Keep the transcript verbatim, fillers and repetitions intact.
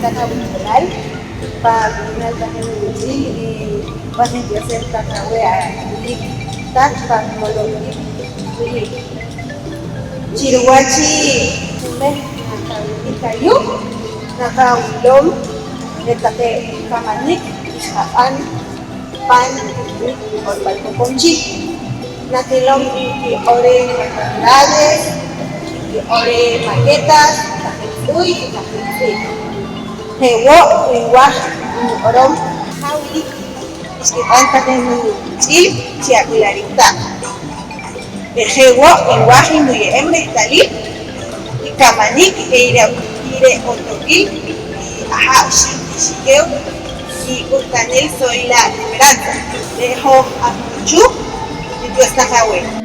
Taq awuxlab'al, pa b'ihnaal taqe nuwutz'il, eh, nb'an je Dios taq aweh awilik taq pa molob'il wili. Chi ruwach i jumeh naqawilik ayu', naqawilom re' taqe kamanik xqab'an pan tinamit Q'orb'al Poqomchi'. Naqilom nkiq'or reh manualidades, nkiq'or reh maquetas, taqe tz'uuy y taqe tz'i'j. Je' wo' nwaaj niq'orom, jawulik xkib'an taqe nuwutz'il chi ab'ilarik taq. Eh, je' wo' nwaaj nuye'em rehtalil i kamanik eh re' otoq'il i Ajab' Xi'nti Xiyew, i k'uhtanel Zoila Esperanza, re' hoj aj Muchuh, re' Dios taq aweh.